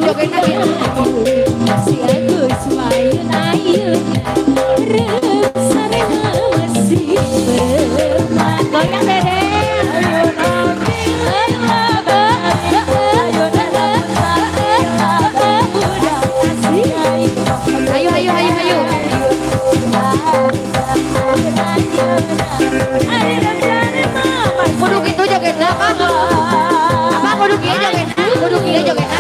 Jogetna kieu. Si Agus mayun ayun Reup sarema masih perempuan. Goyang, Dede. Ayun ambing lila bari Asik. Ayo, ayo, ayo, ayo. Kudu kitu jogetna, Pak. Apa kudu kieu jogetna? Kudu kieu jogetna.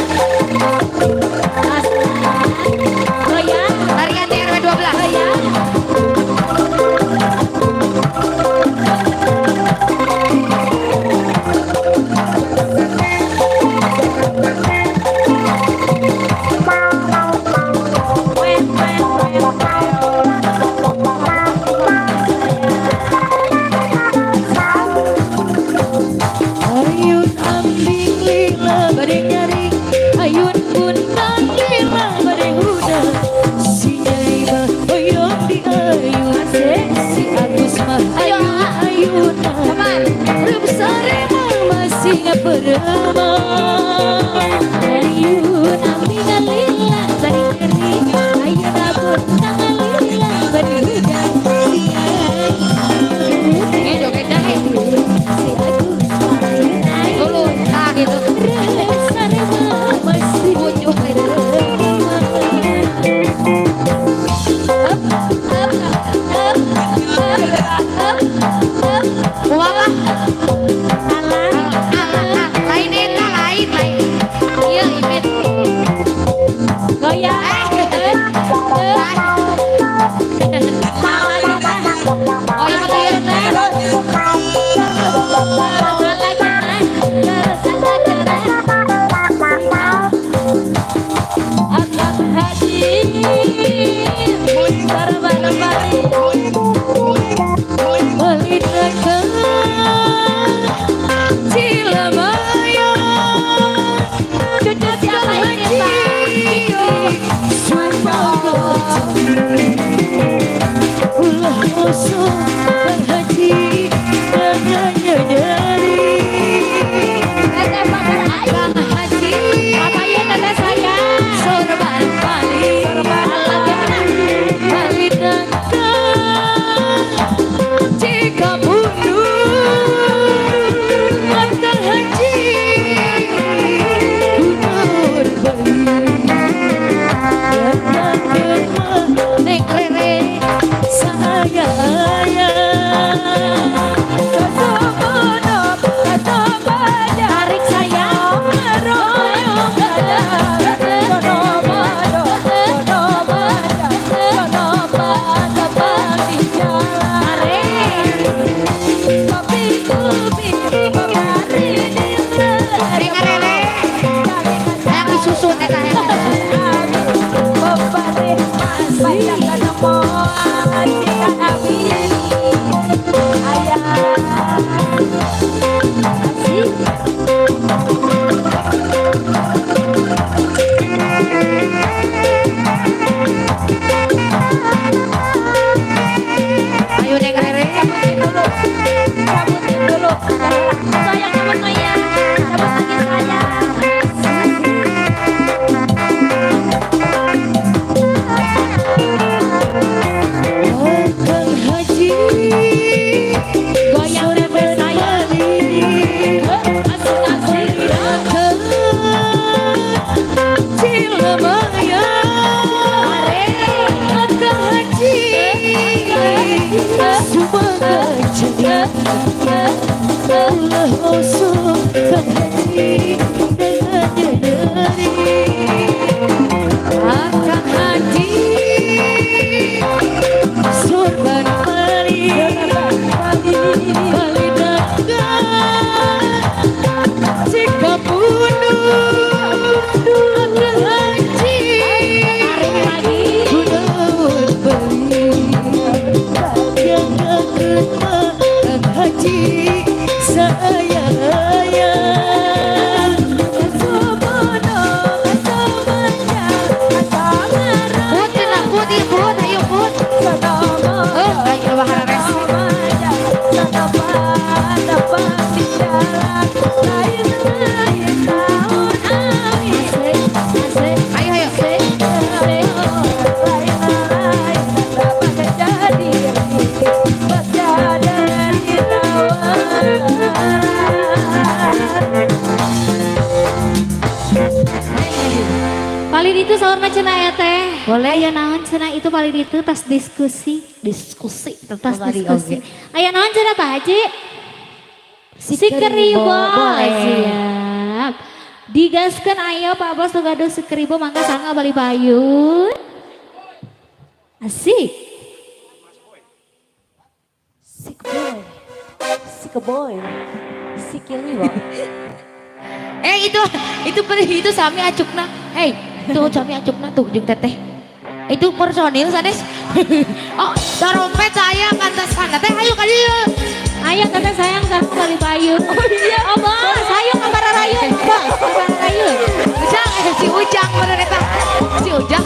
Goyang. Tarian di RW 12. Goyang. Ayun ambing lila bade nyaring, ayun bundang lila bade hudang. Si Nyai mah hoyong di ayun, si Agus mah ayun ayunan. Teman. Reup sarema masih ngaperemang. Ayun ambing lila bade nyaring, ayun bundang lila bade hudang. Si Nyai Kieu jogetna eh. si Agus ayun ayun. Dulu, nah gitu. Reup sarema masih Pucuk itu. Up, up, up, up, up, up. Kumaha? Alah. Ah, ah, lain eta, lain, lain. Iya, Ipit. Goyang. Eh. Oh, iya mah kieu. Akang Haji Sarban bali bali nangka Cilamaya Cucu siapa ini, Pak? Sumpah ulah musuh Kang Haji namanya nyari. Teteh pacar aing. Kang Haji Apa ya teteh saya? Sorban Bali Bali nangka Jika bunuh Kang Haji Gunur Bali Neng Rere. Saya Tarik sayang. Tarik. Neng Rere. Hayang disusun eta, hayang disusun. Ayo, Neng Rere. Cabutin dulu, cabutin dulu. Sayang, cabut ya, cabut lagi sayang. Kang Haji Goyang teteh sayang. Asik asik. Cilamaya Tarik. Kang Haji Sumangga jadi ulah musuh Kang Haji dengan nyeri. Kang Haji Sorban Bali Bali Naga Jika bunuh Kang Haji Tarik lagi. Gunawan Bali yang kangen mah Kang Haji saya. Paling itu saur mah cenah ya teh. Boleh. Aya naon cenah itu paling itu tas diskusi. Diskusi. Tas diskusi. Aya naon cenah, Pak Haji? Si Si Keribo. Boleh. Siap. Digaskan ayo, Pak Bos, nu gaduh si Keribo mangga sangga bali payun. Asik. Si boy. Si boy. Si keliwa. Eh, itu sami acukna. Hey, itu sami acukna tuh jeung teteh. Itu personil sanes. Oh, dompet saya pantesan. Teh, ayo ka dieu. Ayo teteh sayang sangga bali payun. Oh iya. Oh bos, ayo ka rayun. Bos, ka rayun. Ujang, eh, si Ujang bener eta. Si Ujang.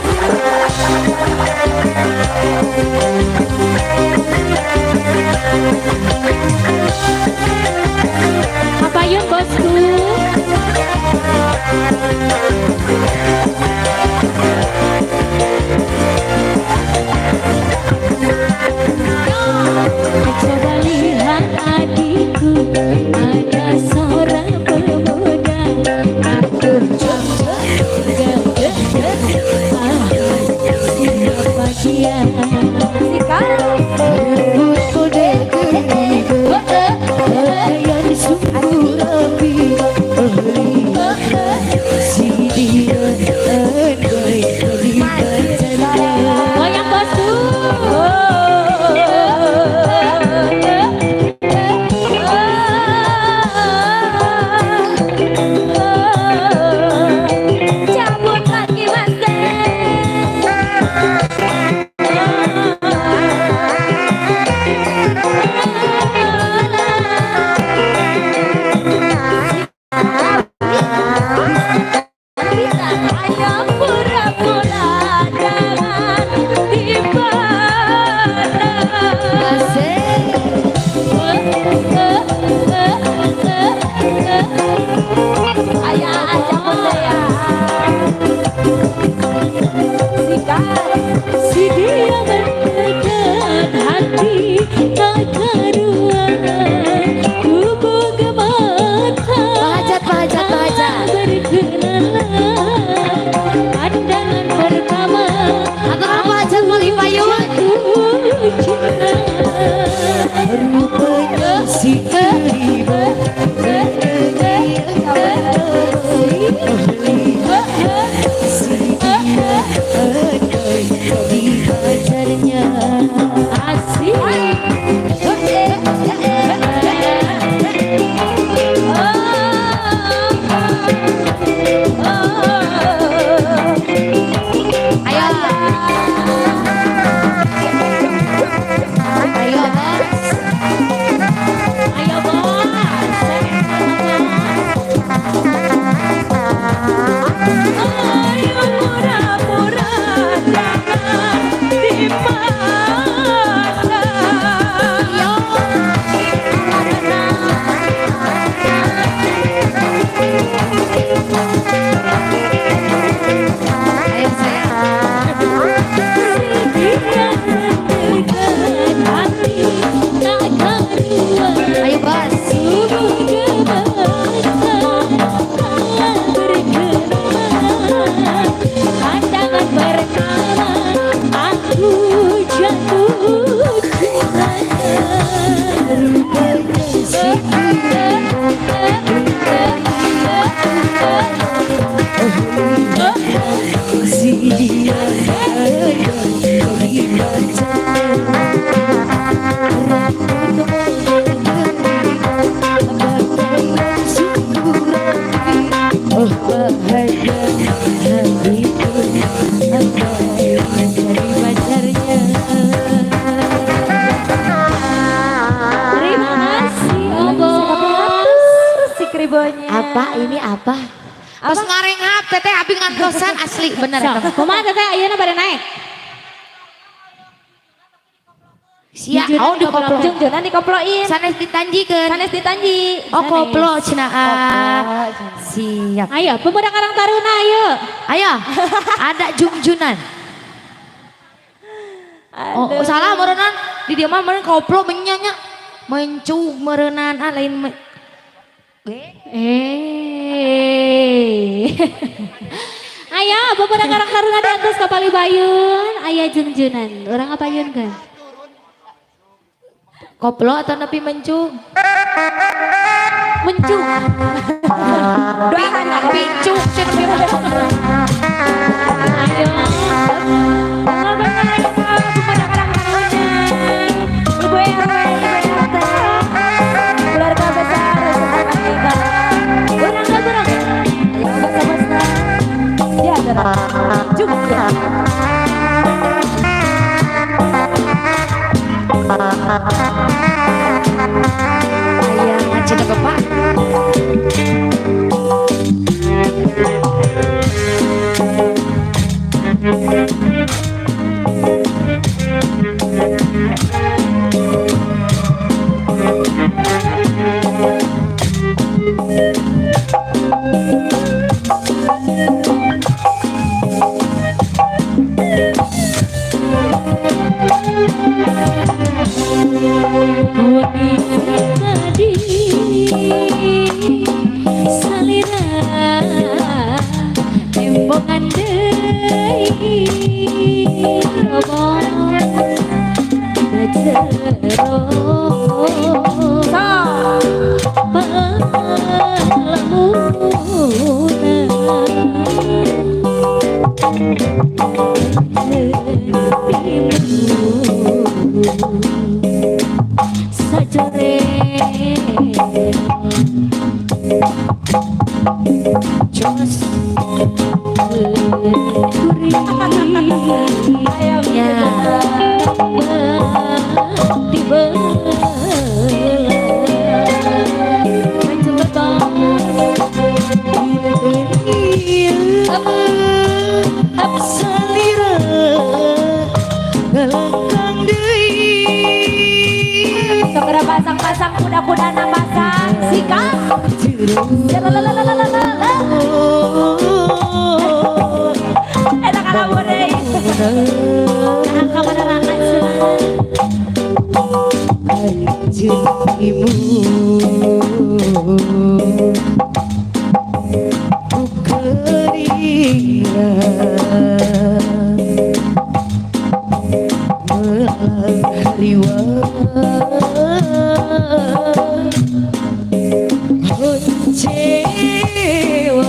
Kapayun, bosku. Coba lihat adikku, ada seorang pemuda. Aku ah, siapa dia? Rambut model keribu, pakaian sungguh rapi. Si dia andai jadi pacarnya. Goyang, bosku. Cabut lagi, Mas. Ayo pura-pura jangan dipandang. Asik. Ayah cabut deh ya. Sikat. Si dia mendekat, hati tak karuan, tubuh gemetar. Pak Hajat, Pak Hajat, Pak Hajat. Berkenalan, pandangan pertama. Atau Pak Hajat bali payun. Jatuh cinta. Rupanya si keribu si dia andai jadi pacarnya. Asik. Ayo. Ayo, Bos. Ayo bos. Ayo pura-pura jangan dipandang. Yo. Ayo sayang. Dia mendekat, hati tak karuan. Ayo, Bos. Tubuh gemetar kala berkenalan. Pandangan pertama aku jatuh cinta. Rupanya si keribu si dia andai jadi pacarnya. Rambut model keribu, pakaian sungguh rapi. Oh bahagia hatiku andai jadi pacarnya. Terima kasih, oh bos. Si kribonya. Apa ini apa? Pas ngarenghap teteh abi ngantosan asli bener Sok, eta. kumaha teteh ayeuna pada naik? Sia, oh dikoplo. Jungjunan dikoploin. Sanes ditanjikeun. Sanes ditanji. Oh koplo cenah. Ah. Koplo, cenah. Siap. Ayo, pemuda Karang Taruna ayo. Ayo, ada jungjunan. Oh, oh, salah meureunan di dieu mah meureun koplo menyanya. Mencug meureunan ah lain Eh. Ayo, pemuda Karang Taruna diantos ka Palibayun, aya jungjunan. Urang ngapayun kan? Koplo atau nepi mencung? Mencung. Pincung, sih nepi mencung. Ayo. Pemuda Karang Taruna. Ibu RW, Ibu RT. Keluarga besar serta kita. Urang ka urang. Ayo bersama-sama. Ya, juga. Aya cenah bapak. Tadi salira tembongan deui robong jero palamunan sajore jos Ayo, Ya. tiba Salira ngalangkang deui. Segera pasang-pasang kuda-kuda pasang sikap. Lalalalalalala. Enak ala boleh. Nah, kamana rangkat cenah. Ibu ku keringat melang hariwang mencewa.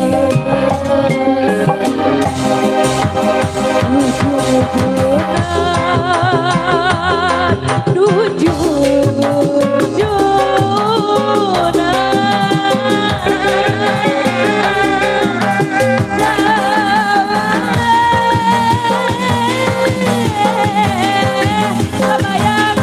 Bayang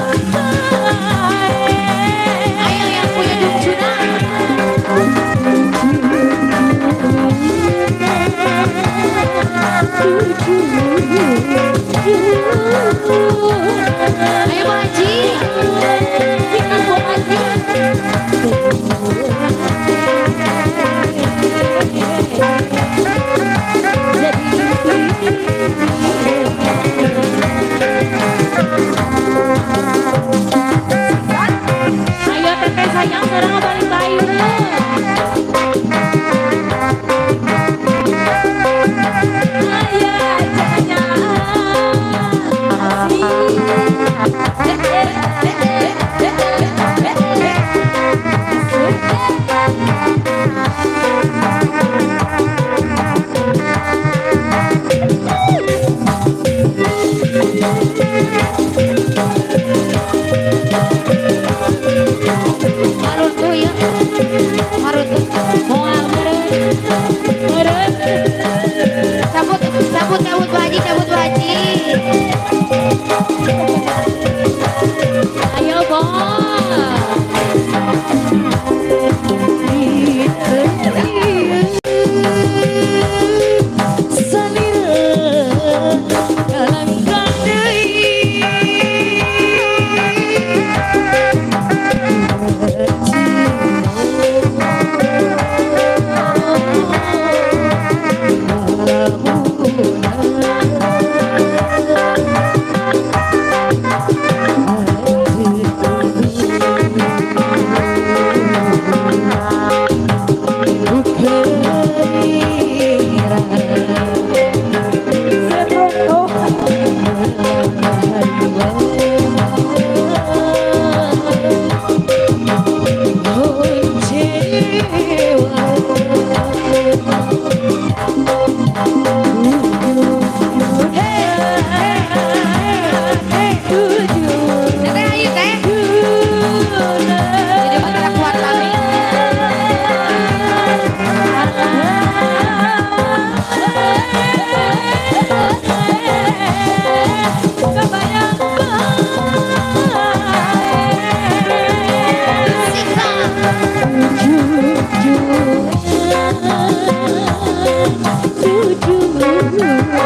Asik.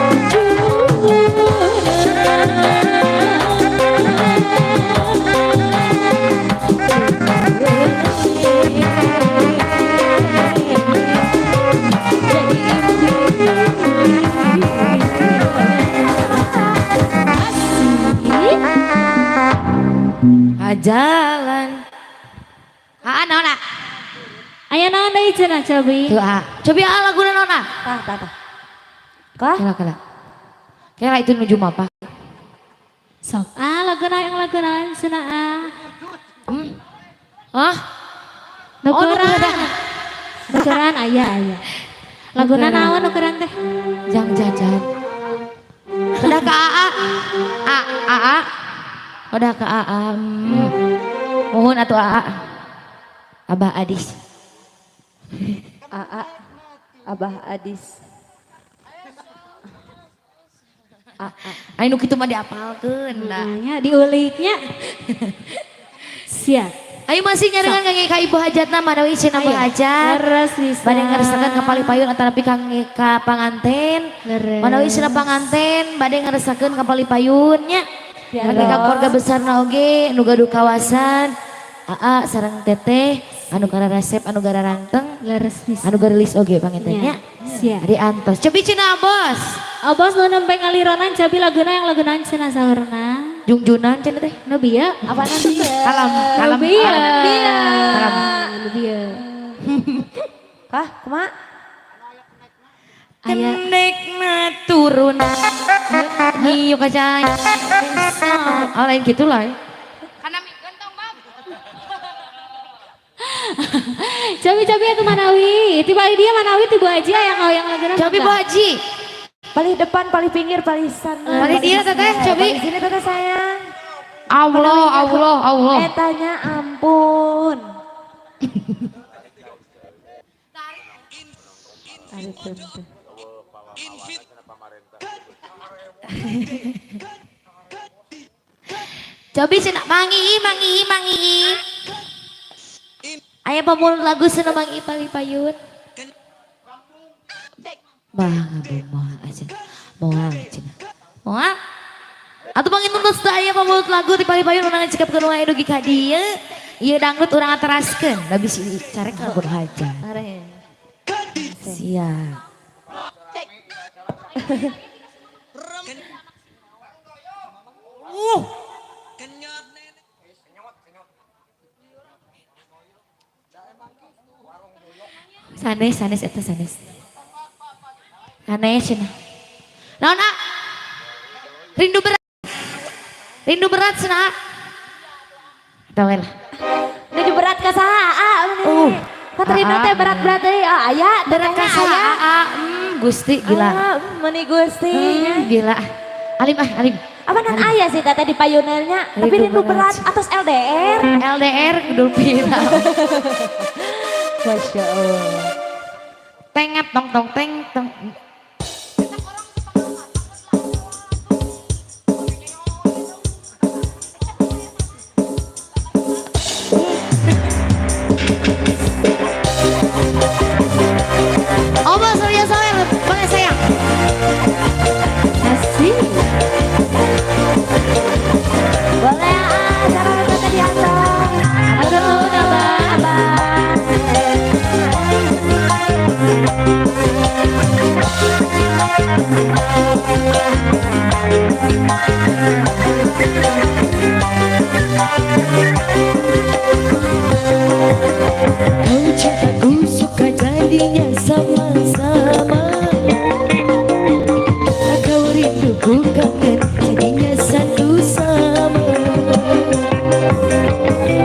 Jalan. Ah, naon ah? Aya naon deui cenah, Cobi? Tuh ah. Cobi ah laguna naon ah? Tah, tah, tah. Kah? Kela kela. Kela itu nuju mapa. Sok ah laguna yang lagu naon cenah ah? Hah? Nukeran. Nukeran. Nukeran aya aya. Laguna Nukeran. naon nukeran teh? Jang jajan. Udah ke AA. A AA. Udah ke AA. Mohon atuh AA. Abah Adis. AA Abah Adis. AA. Ayo nu kitu mah diapalkeun da. Nya diuliknya. Siap. Ayo masih nyarengan kangge ka ibu hajatna manawi cenah ibu Ayo. hajat. Leres bisa. Bade ngeresakeun ka palipayun atanapi kangge ka panganten. Leres. Manawi cenah panganten bade ngeresakeun ka palipayun nya. Kangge ka keluarga besarna oge nu gaduh kawasan. AA sareng teteh anu resep anu garanteng Leres bisa. anu garilis oge panginten nya. Siap. Di antos. Cobi cenah bos. Oh bos nu nempe ngalironan cabi laguna yang laguna cenah saurna. Jungjunan cenah teh. Nu bieu? Apa nanti? Kalam, kalam. Nu bieu. Kalam. Nu bieu. Kah, kumaha? Aya Kendekna turun. Hiu kaca. Oh lain gitu lah. Ya. Cabi-cabi atuh manawi. Tiba dia manawi ti Bu Haji aya yang laguna. Cobi Bu Haji. Paling depan, paling pinggir, paling sana. Paling dia, Teteh, cobi. Paling sini teteh sayang. Allah, Allah, Allah. Etanya ampun. Aduh, tuh, tuh. Cobi cenah mangi mangi mangi. Aya pamul lagu cenah mangi palipayun. Bah, moal aja. Moal cenah. Moal. Atuh pangin nuntut teu aya pamulut lagu ti palipayun urang ngecekapkeun wae dugi ka dieu. Ieu dangdut urang ateraskeun. Da bisi carek ka kudu hajat. Siap. Sanes, sanes eta sanes. Sanes cenah. Naon ah? Rindu berat. Rindu berat cenah. Eta we lah. Nuju berat ka saha, ah, Ka rindu teh berat-berat deui. Ah, aya, Berat ka tetehna saha, aya. ah, Gusti gila. Ah, meuni Gusti. Gila. Alim ah, alim. Apa nan aya sih teteh di payunernya, tapi Rindu rindu berat berat. atas LDR. LDR kudul viral. Masya Allah. Tengat tong tong teng tong. Oma Surya Sawer, boleh sayang. Asik. Boleh ah, sareng teteh di atas. Atur nuhun Abah. Abah. Kau cintaku suka jadinya sama-sama. Kau rindu ku kangen jadinya satu sama.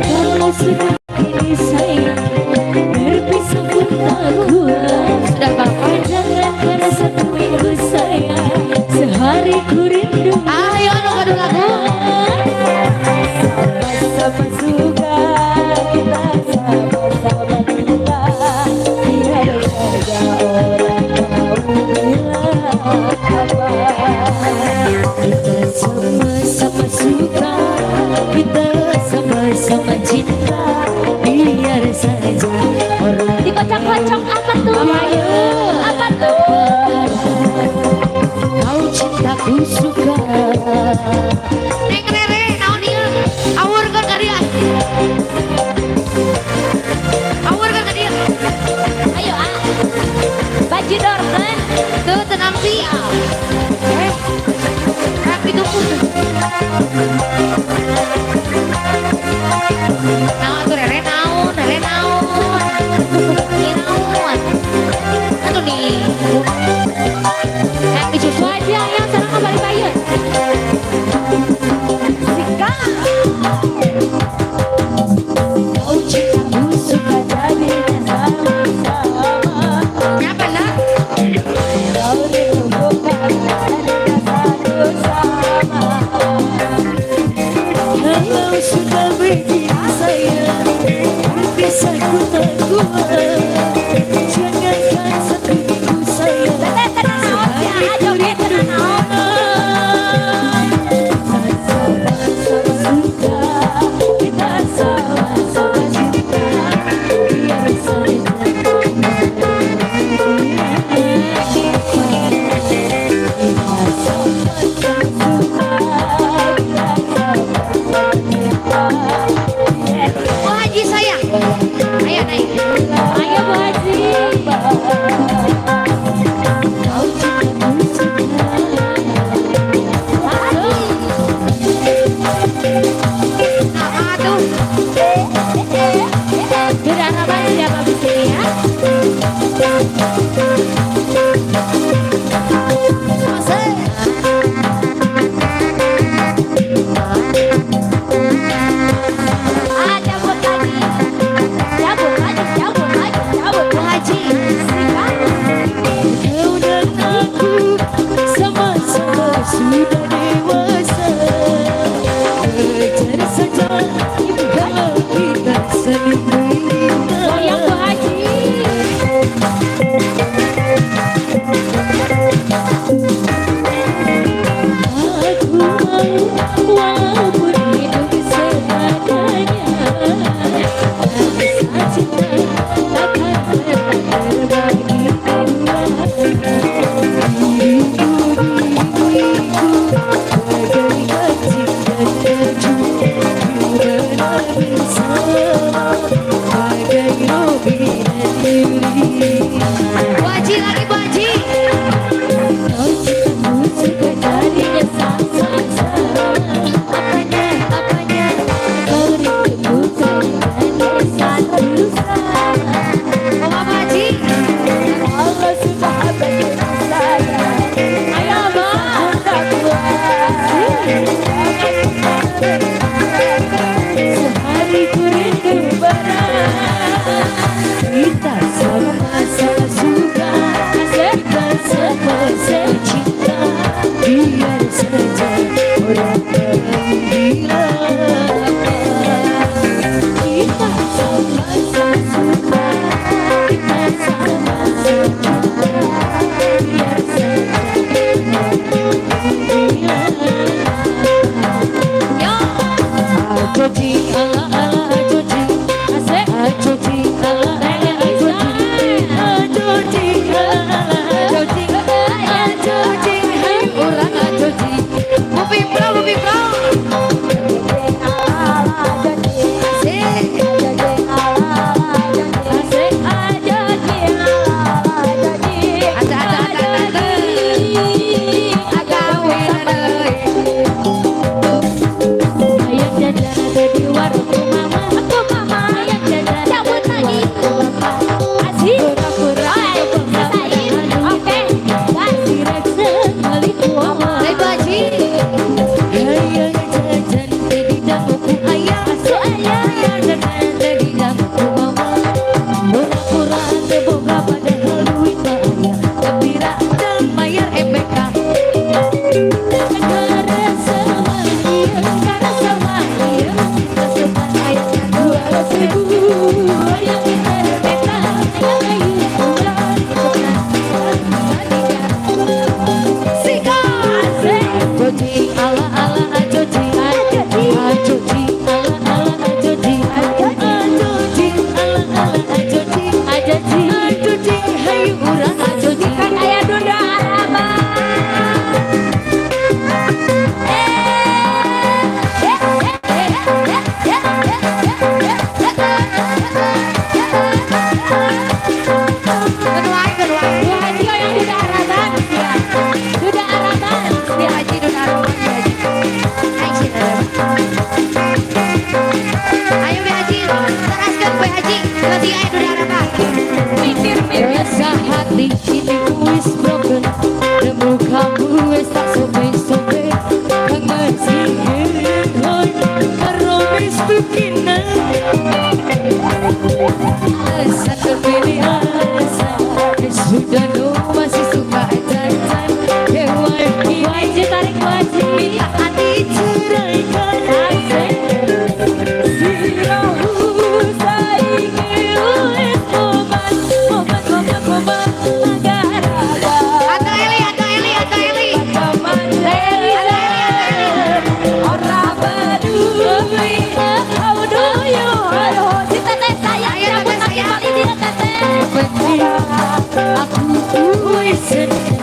Kalau sudah kini sayang, berpisah pun tak kuat. Sudah bapak. Jangan karena satu minggu sayang. suka. Neng Rere, naon ieu? Awurkeun ka dieu. Awurkeun ka dieu. Ayo ah. Baju dorman. Tuh, teu nampi. Eh. Rapi tuh. Naon atuh Rere naon, Rere naon. Ieu naon. Atuh nih. Yang disusul. Bu Haji yang sareng kembali payun. Sikat. Kau cintaku suka jadinya sama-sama. Ya bener. Kau rindu bukan jadinya satu sama. Kalau sudah begini sayang, berpisah ku tak kuat. Jangankan satu minggu sayang, Teteh tenang naon sih ah, joget tenang naon. sama-sama suka, kita sama-sama cinta. Biar saja kita sama-sama suka, kita sama-sama cinta. Bu Haji sayang. Ayo naik. Ayo Bu Haji. Kau cintaku suka. Langsung. Apa tuh? Beda harapan siap abis ini ya. Masuk. Ah, cabut lagi. Cabut lagi, cabut lagi, cabut. Bu Haji. Sikat. Kau dan aku sama-sama sudah dewasa. Wajar saja kalau kita saling mencinta. Goyang Bu Haji. Aku mau walaupun hidup seadanya, rasa cinta takkan pernah terbagi dua. Diriku diriku bagai kancing dan baju, benar bersama bagai Robi dan Yuli. Bu Haji lagi Bu Haji. Kau cintaku suka jadinya sama-sama. Apanya, apanya, kau rindu bukan satu sama. Bapak Bu Haji. Allah sudah bagi saya. Ayo Abah. Tak kuat. Sehari ku rindu berat. Kita sama-sama suka, kita sama-sama cinta. Biar saja orang bilang kita sama-sama suka, kita sama-sama cinta. Biar saja orang bilang. Yo. Ajoji ala ala ajoji, Asik. ajoji ala ala ajoji, ajoji ala ala ajoji, ajoji hai orang ajoji. Mukamu wis tak suwe-suwe. Kang masih karo Miss Tukina. Alasan kepilih alasan. Sudah no masih suka jajan. Hewan kini Wajib tarik wajib. minta diceraikan. Asik. Sirahu saiki wis tobat, tobat, tobat, tobat, agar Atau Eli, atau Eli, atau Eli. Ora peduli. How do you? Aduh, si teteh sayang, Ayo, cabut teteh sayang. kaki ini teteh. Penting aku wis seneng.